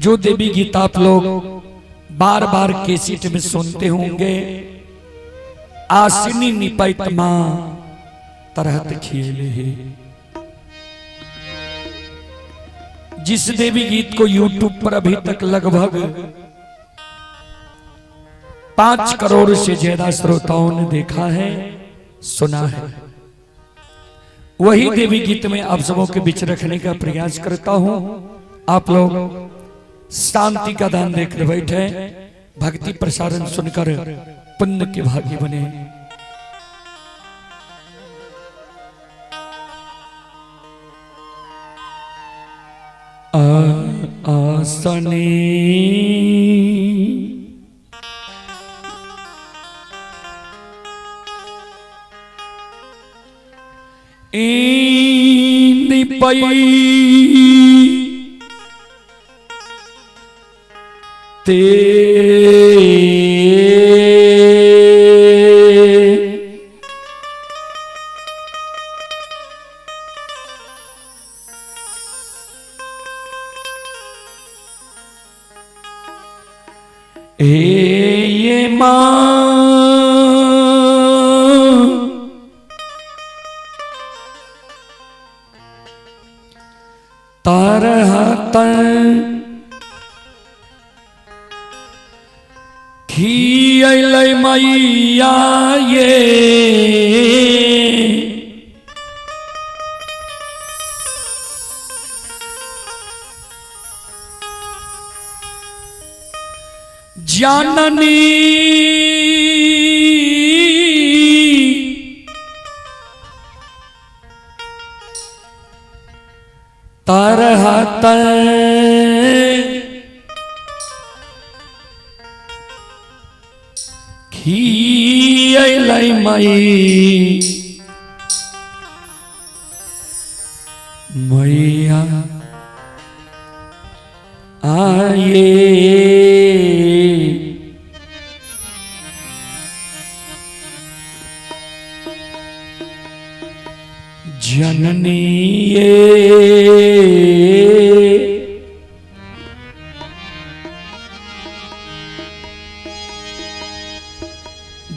जो देवी गीत आप लोग बार बार केसिट में सुनते होंगे, आसिनी निपैत मां तरहत खेले है। जिस देवी गीत को यूट्यूब पर अभी तक लगभग 5 करोड़ से ज्यादा श्रोताओं ने देखा है, सुना है, वही देवी गीत में आप सबों के बीच रखने का प्रयास करता हूं। आप लोग शांति का दान देकर बैठे, भक्ति प्रसारण सुनकर पुण्य के भागी बने। आसनी निपई ते हे मां तरह खियल मैया ये जननी तरह खियल मई मैया आए जननी ये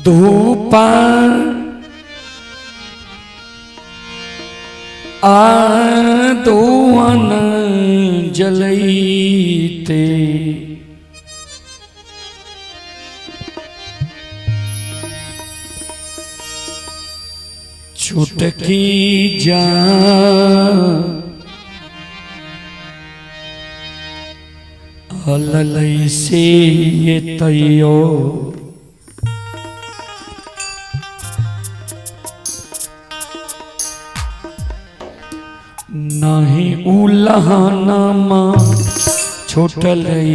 धूपा आदुअन जलईते छुटकी जा अललई से ये तैयो नहीं उलहना माँ छुटलई।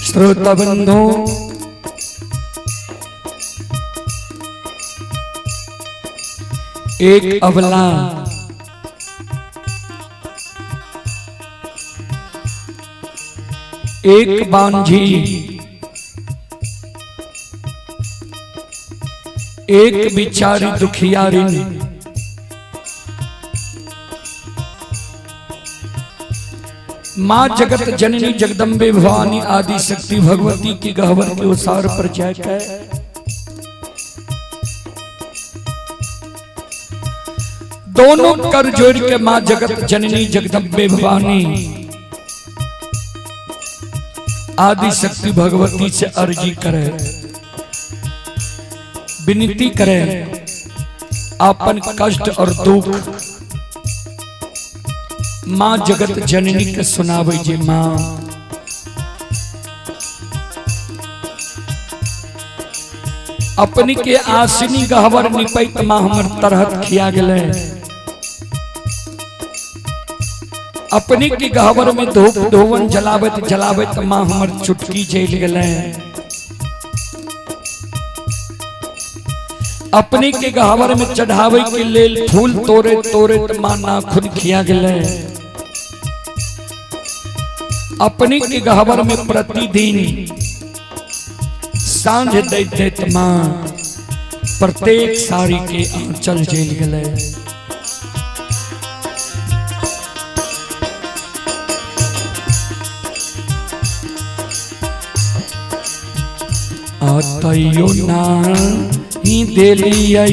श्रोता बंधु, एक अबला, एक बांझी, एक बिचारी दुखियारिन, माँ जगत जननी जगदम्बे भवानी आदि शक्ति भगवती की गहवर के उसार पर जाकर दोनों कर जोड़ के माँ जगत जननी जगदम्बे भवानी आदि शक्ति भगवती से अर्जी करे, विनती करे, अपन कष्ट और दुख माँ जगत जननी के सुनावे जे माँ अपनी के आसिनी गहवर निपैत माँ हमर तरहत खिया गेलै। अपनी के गहवर में धूप धोवन जलावत जलावत माँ हमर चुटकी जल गेलै। अपनी के गहवर में चढ़ावे के लेल फूल तोड़े तोड़े माँ नाखून खिया गेलै। अपनी के गहवर में प्रतिदिन सांझ दैत दैत माँ प्रत्येक साड़ी के आंचल जल गेलै। अतयो ना ही देलियै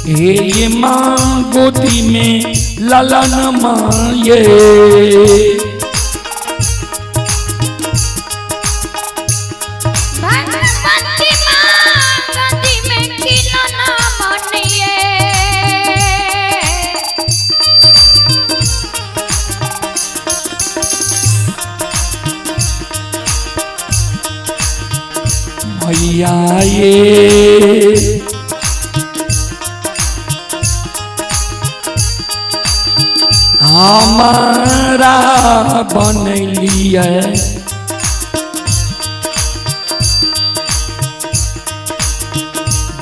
हे ये माँ गोदी में ललन माँ ये भगवती माँ गोदी में खिलौना बनिए। मैया ये हमारा बनलिए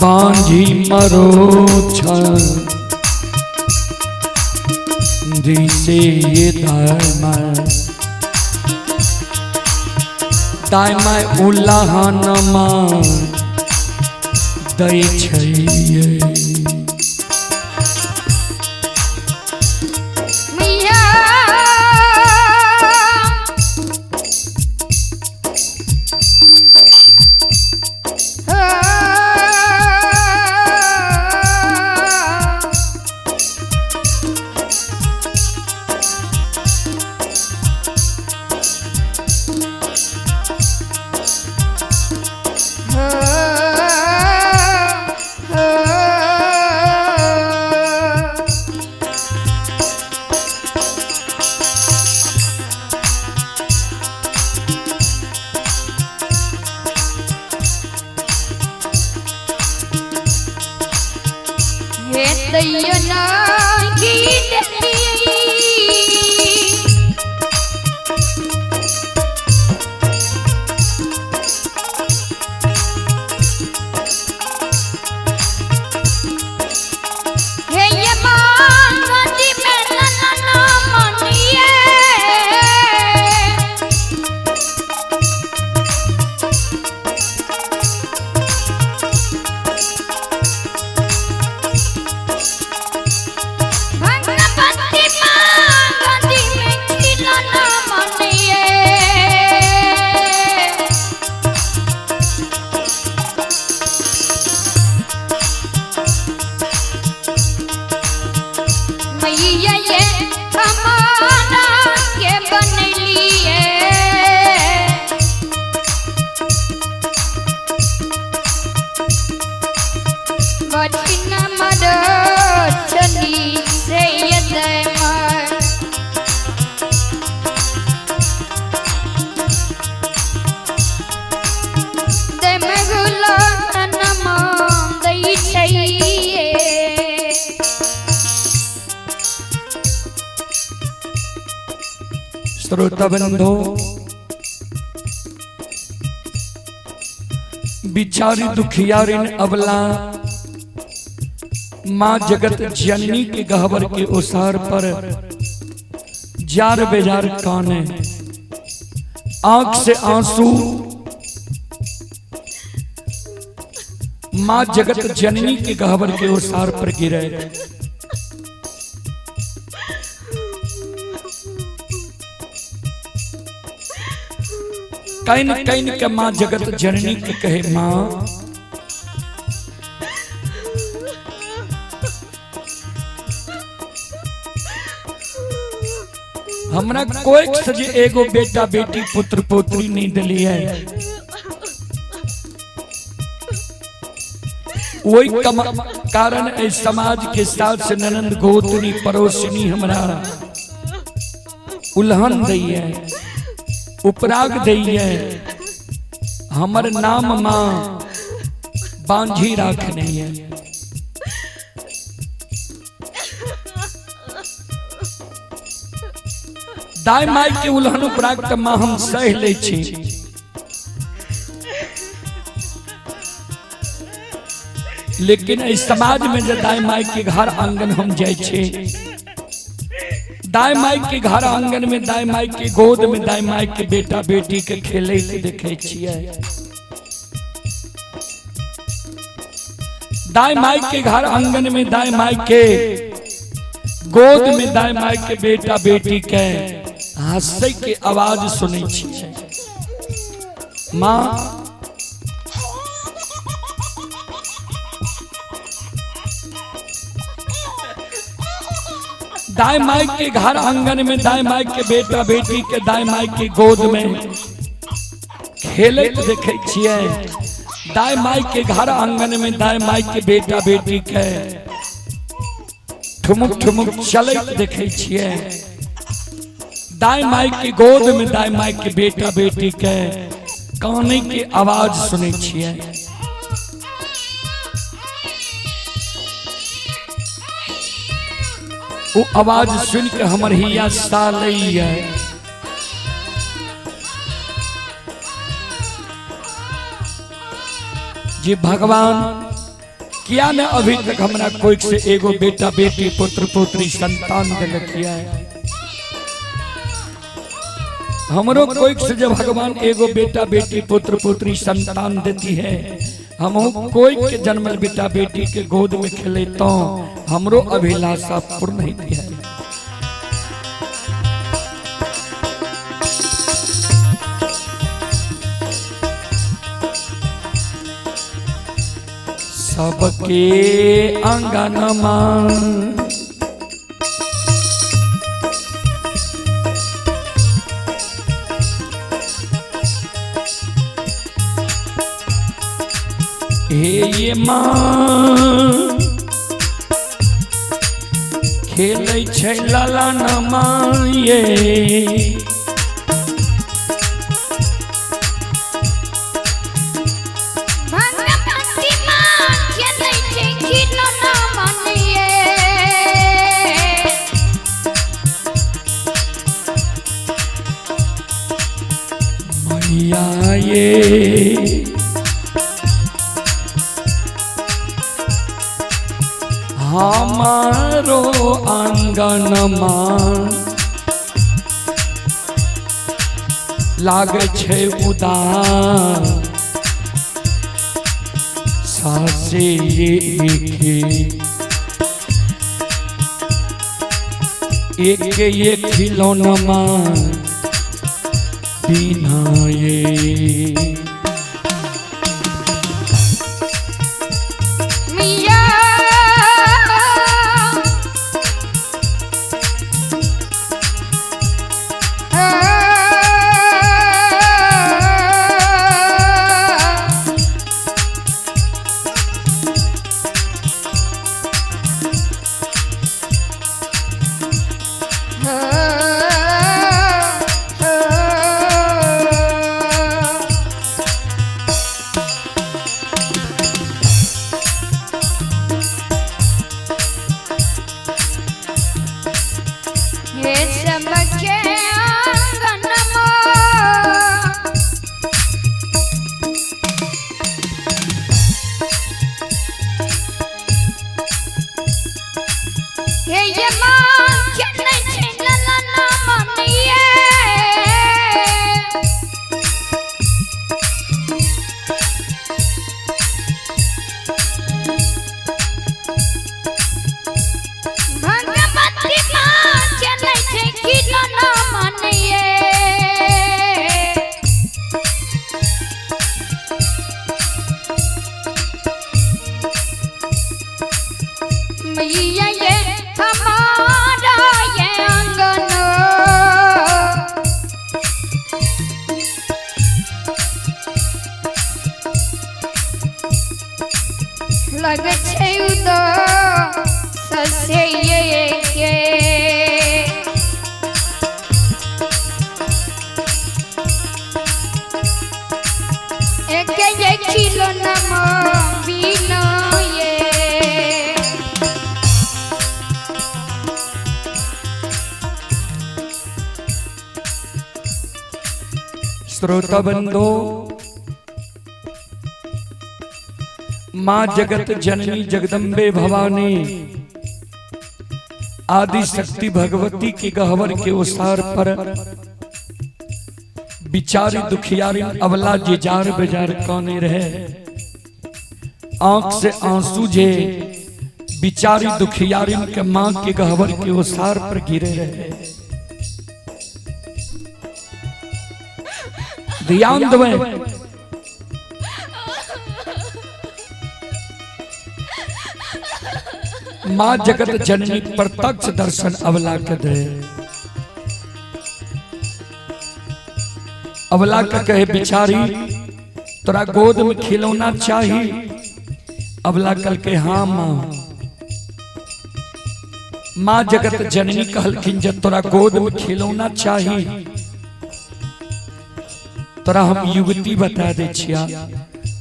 बांझी मरो दिसे ये दाय my उलाहन माँ दै छै। मैया हे दैया नागी देली। हे ये माँ गोदी में ललना मनिए। भगवती माँ गोदी में खिलौना बनिए। मैया ये हमारा के बनलिए। बचना मरो चली से यदय श्रोता बंधु, बिचारी दुखियारिन अबला माँ जगत जननी के गहबर के ओसार पर जार बेजार काने, आंख से आंसू माँ जगत जननी के गहबर के ओसार पर गिरे। Can can के माँ जगत जननी के कहे, माँ हमरा कोई से एगो बेटा बेटी पुत्र पोत्री नहीं दिली है, वही कारण इस समाज के साथ से ननंद गोतनी पड़ोसनी हमरा उल्हन दी है, उपराग दी है, हमर नाम माँ बांझी राख नहीं है। दाई माई के उल्हन उपराग त माँ हम सह ले छी, लेकिन इस समाज में जे दाई माई के घर आंगन हम जाय छी, दाई माई के घर आंगन में दाई माई के गोद में दाई माई के बेटा बेटी के खेले देखे छियै, दाई माई के घर आंगन में दाई माई के गोद में दाई माई के बेटा बेटी के हंसे के आवाज सुनै छियै। माँ दाई माई के घर आंगन में दाई माई के बेटा बेटी के दाई माई के गोद में खेलैत देखे छियै, दाई माई के घर आंगन में दाई माई के बेटा बेटी के ठुमुक ठुमुक चलैत देखे छियै, दाई माई के गोद में दाई माई के बेटा बेटी के काने के आवाज सुनै छियै। वो आवाज सुन के हमर हिया सालैया। जी भगवान किया ने अभी तक हमरा कोई से एगो बेटा बेटी पुत्र पुत्री संतान दिलक है, हमरो कोई से जब भगवान एगो बेटा बेटी पुत्र पुत्री संतान देती है, हम कोई के जन्मल बेटा बेटी के गोद में खेले तो हमरो अभिलाषा पूर्ण होती है। सबके अंगनमा हे ये माँ खेलै छै ललनमा ये, भगवती माँ खेलै छै खिलौना मनिये। मैया ये हमारो आंगनमा लागै छै उदास सासे एके एक ये खिलौनमा बिना ये। मिया हे ये माँ खेलै छै ललना मनिये। भगवती माँ खेलै छै खिलौना मनिये। मैया ये हमारा ये आंगन, लग छै उदास ये के। एके ये खिलौना बिना ये। श्रोता बंधो, माँ जगत जननी जगदम्बे भवानी आदि शक्ति भगवती के गहवर के ओसार पर बिचारी दुखियारी अवला जे जार बेजार काने रहे, आंख से आंसू जे बिचारी दुखियारी के माँ के गहवर के ओसार पर गिरे रहे। ध्यान देवे, माँ जगत जननी प्रत्यक्ष दर्शन अवला के दे। अवला के कहे बिचारी तोरा गोद में खिलौना चाही। अवला कल के हाँ माँ। माँ जगत जननी कहलखिन जे तोरा गोद में खिलौना चाही, तोरा हम युवती बता दे छिया,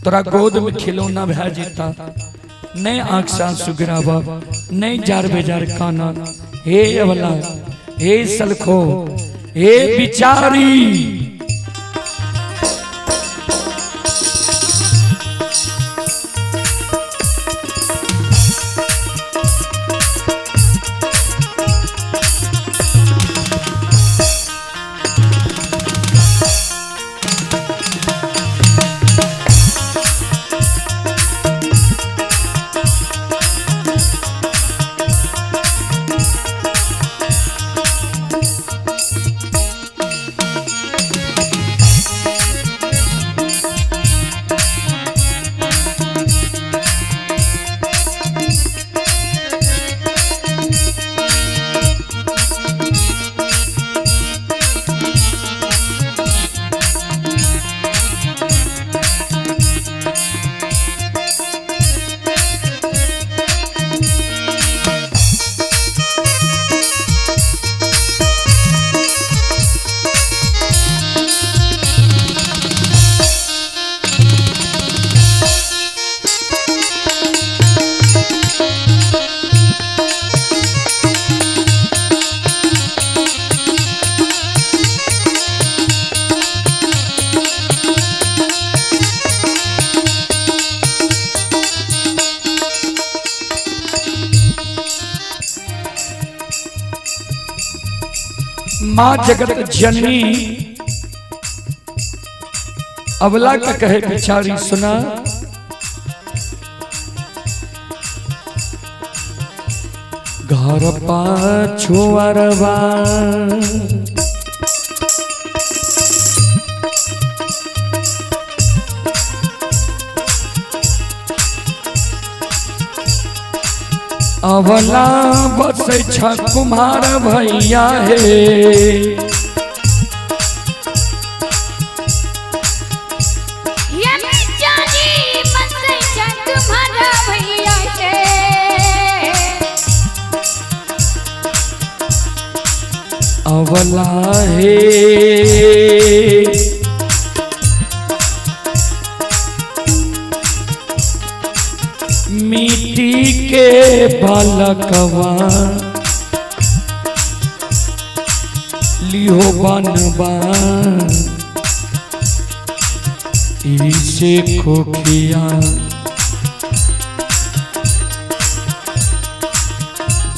तोरा गोद में खिलौना भए जेता, नहीं आंख से आंसू गिरावा, नहीं जार बेजार काना। हे अवला, हे सलखो, हे बिचारी, माँ जगत जननी अवला का कहे बिचारी सुना, घर पाछुअरवा अवला बसै छ कुम्हार भैया हे। ये बिचारी बसै छ कुम्हार भैया हे। अवला हे मिट्टी के बालकवा लिहो बनवा इसे खोखिया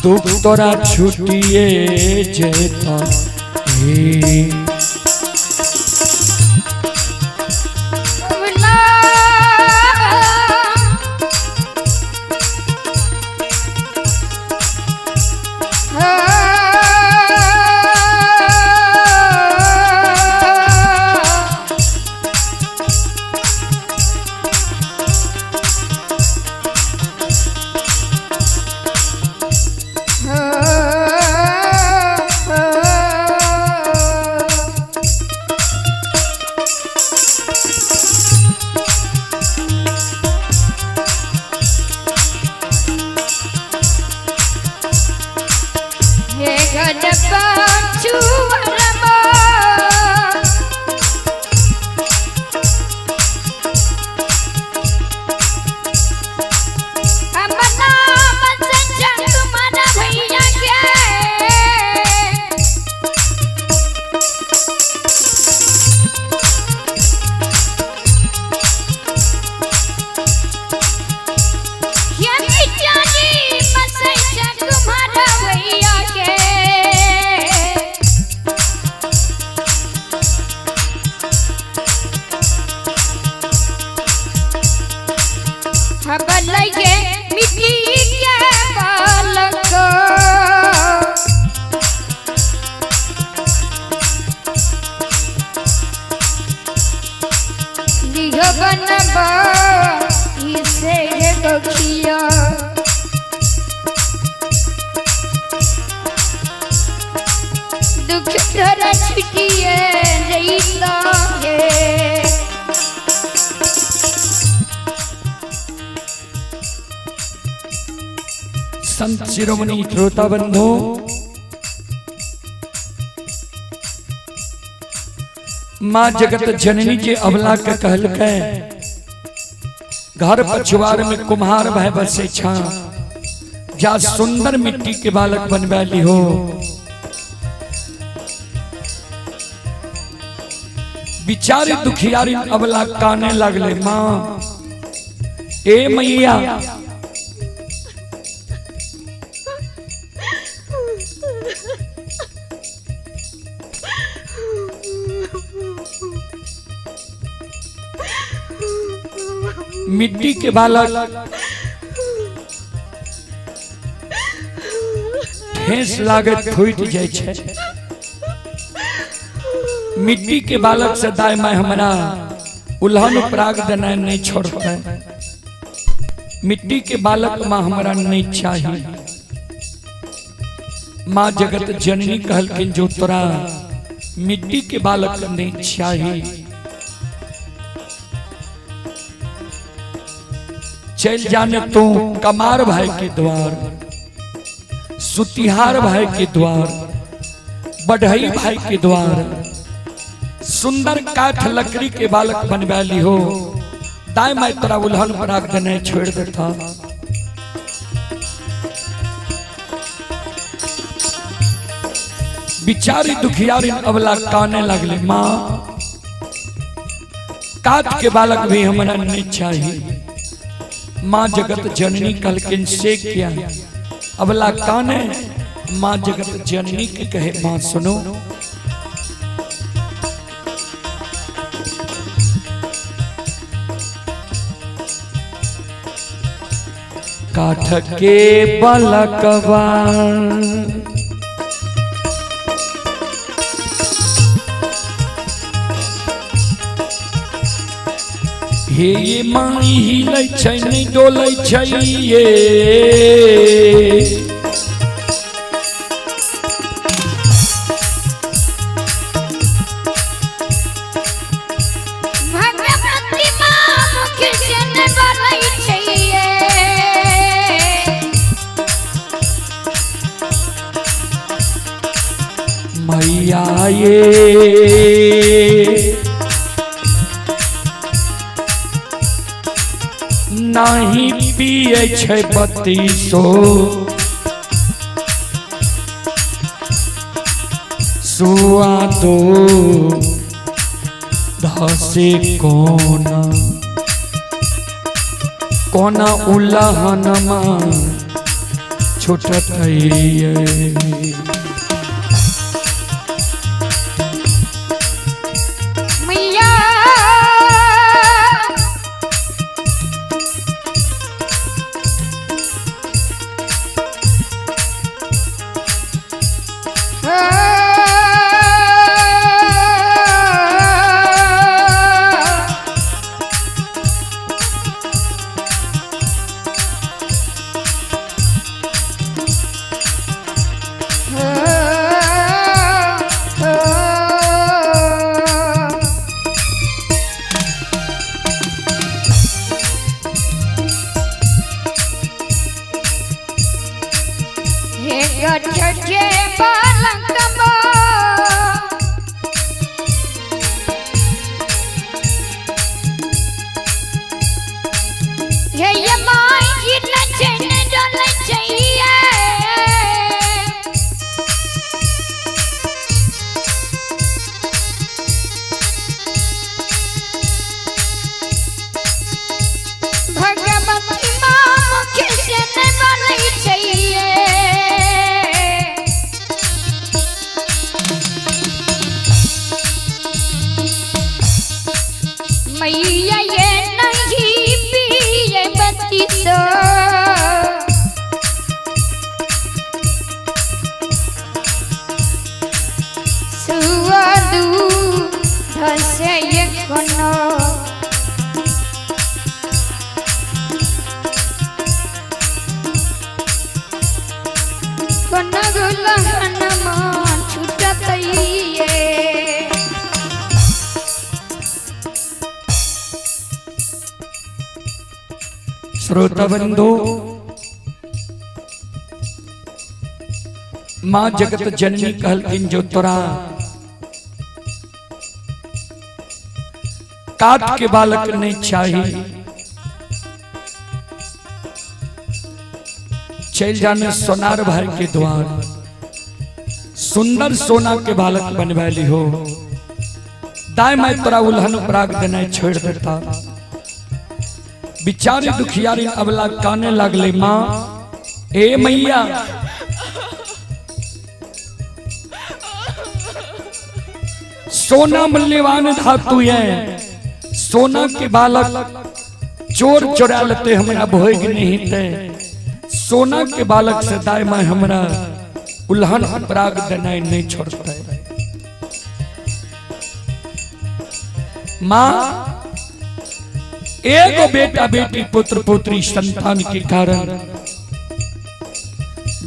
दुख तोरा छुटिए जेता हे। दुख तोरा छुटिए जइता हे। संत शिरोमणि श्रोता बंधु, माँ जगत जननी के अबला के कहलकै घर पछुआर में कुम्हार भाई बसे छा, जा सुंदर मिट्टी के बालक बनवा ली हो। बिचारी दुखियारी अबला काने लगले, माँ ए मैया मिट्टी के बालक ठेस लागत फूट जाए छे, मिट्टी के बालक से दाय माय हमरा उल्हन प्राग देना नहीं छोड़ते, मिट्टी के बालक माँ हमरा नहीं चाहिए। माँ जगत जननी कहलखिन जो तोरा मिट्टी के बालक नहीं चाहिए, चल जाने तू कमार भाई के द्वार, सुतिहार भाई के द्वार, बढ़ई भाई के द्वार, सुंदर काठ लकड़ी के बालक बनवा ली हो, दाई माई तोरा उल्हन पराग देने छोड़ देता। बिचारी दुखियारी अबला काने लगले, माँ काठ के बालक भी हमरा नहीं चाहिए। माँ जगत जननी कहलखिन से क्या अबला काने, माँ जगत जननी के कहे माँ सुनो, काठ के बालकवा हे ये माई हिलै छै नहि डोलै छै ये, भव्य प्रतिमा मुख जन बनै छै ये। मैया ये नाही पिए छै बत्तीसो सुआ दो धसे कोना कोना उल्लहनमा छूटत। मैया हे गठ के बालकबा हे ये माई नचन डोल चाहिए। भगवती माँ मुख से न बोलै चाहिए। मैया ये नहीं पिए बत्ती तो सुअदू धसे ये कोनो कोनो गुलहन मान छूटत ये। श्रोता बंधु, माँ जगत जननी कहलखिन जो तोरा काट के बालक नहीं चाहिए, चल जाने सोनार भाई के द्वार, सुंदर सोना के बालक बनवाली हो, दाय मैं तोरा उल्हन पराग देना छोड़ देता। बिचारी दुखियारी अबला काने लागले, माँ ए मैया सोना मूल्यवान धातु है, सोना के बालक चोर चोरा लेते हमरा भोग नहीं ते, सोना के बालक से दाय माँ हमरा उल्हन पराग देना नहीं छोड़ते। माँ एगो बेटा बेटी पुत्र पुत्री संतान के कारण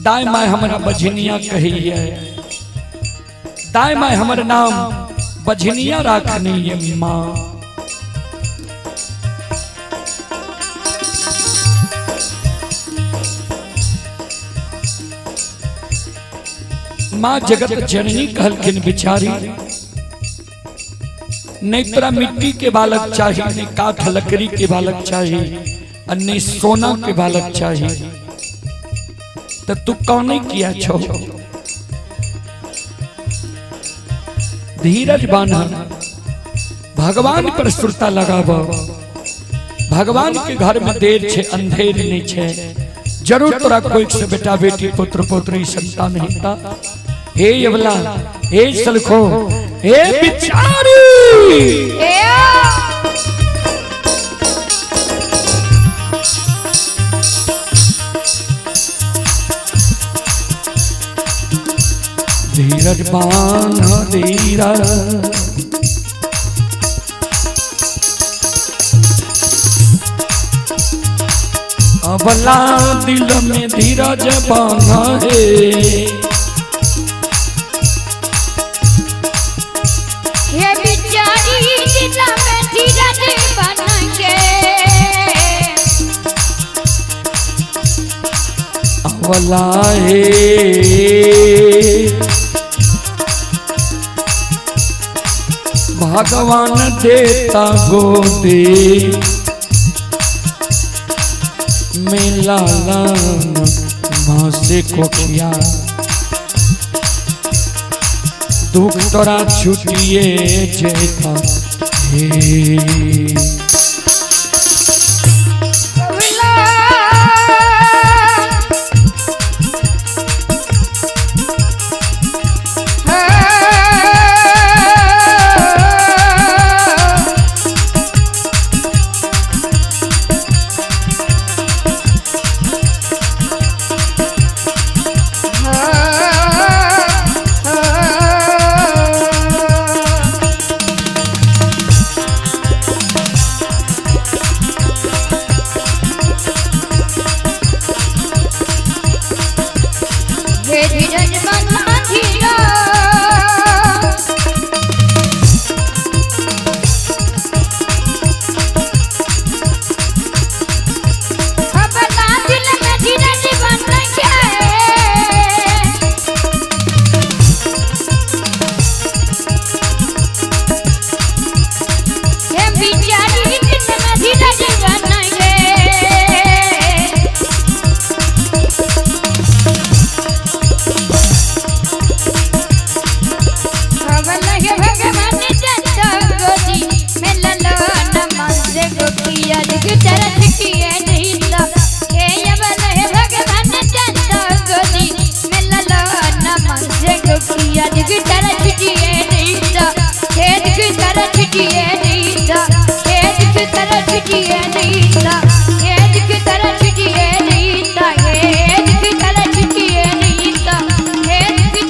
दाय माय हमरा बझनिया कही है, दाय माय हमर नाम बझनिया राखनी है माँ। माँ जगत जननी कहलखिन बिचारी नहीं तोरा मिट्टी के बालक चाहिए, नहीं काठ लकड़ी के बालक चाहिए, और नहीं सोना के बालक चाहिए, तो तू कौन किया छो? धीरज बांध, भगवान पर सुरता लगाब, भगवान के घर में देर छे अंधेर नहीं छे, जरूर तोरा कोई से बेटा बेटी पुत्र पुत्री संतान हिता। हे यवला, हे सलखो, हे बिचारी, धीरज बांध धीरज अबला दिल में धीरज बांध हे। हे बिचारी दिल में धीरज बन के अबला हे भगवान देता गोदी मेला माँ से कोखिया दुख तोरा छुटिए जेता हे। अबला हे धीरज बंधा धीरा। खबला दिल में धीरज बन के। हे बिचारी दिल में धीरज बन के। खबल हे भगवान दत्त गोदी में ललन मन से गोपिया चरत किए नहीं तो। हे अबल हे भगवान दत्त गोदी में ललन मन से गोपिया चरत किए नहीं तो। हे चरत किए नहीं तो। हे चरत किए नहीं तो। हे चरत किए नहीं तो। हे चरत किए नहीं तो। हे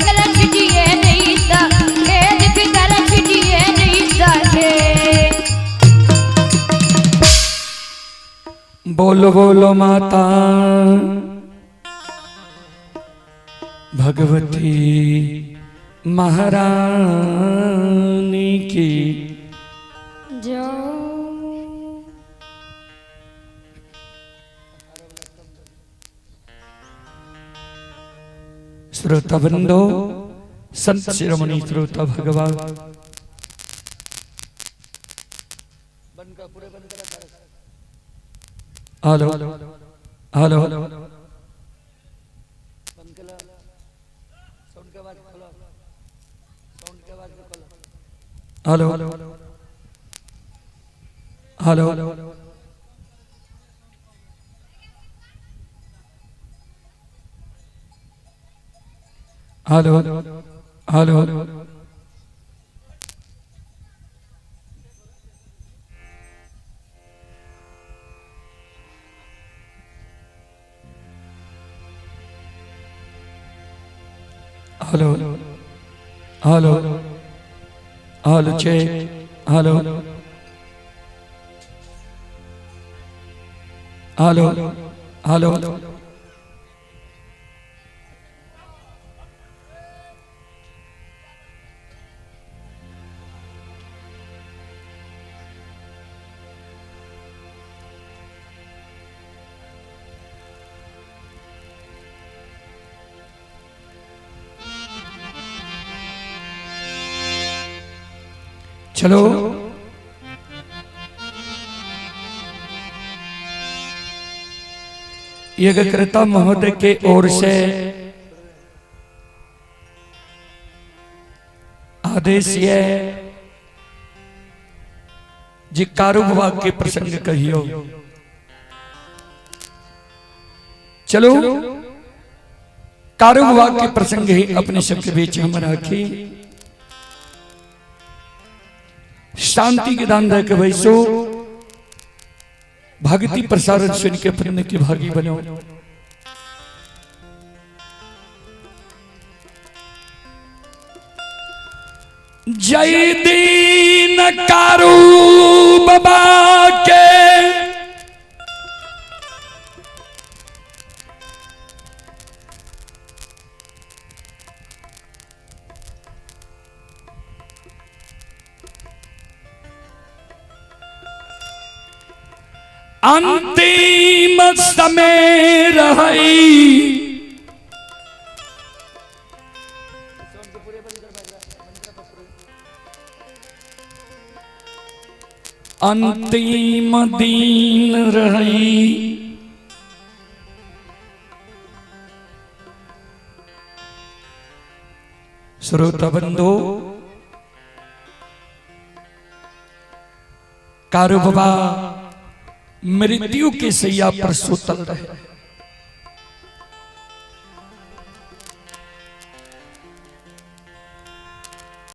चरत किए नहीं तो। हे चरत किए नहीं तो। हे बोलो बोलो माता भगवती महारानी की जो। श्रोता बंधो, संत शिरोमणि श्रोता भगवान, hello hello hello hello hello hello. Hello hello hello check hello hello hello. चलो यज्ञकर्ता महोदय के ओर से आदेश ये जी कारू बाबा के प्रसंग कहियो। चलो कारू बाबा के प्रसंग ही अपने सबके बीच हम राखी। शांति के दान दे के बैसो, भक्ति प्रसारण सुन के पुण्य के भागी बनो। जय दीन कारू बाबा के अंतिम समय रही, अंतिम दिन रही, श्रोता बंधु कारू बाबा मृत्यु के सैया पर सुतल रहे।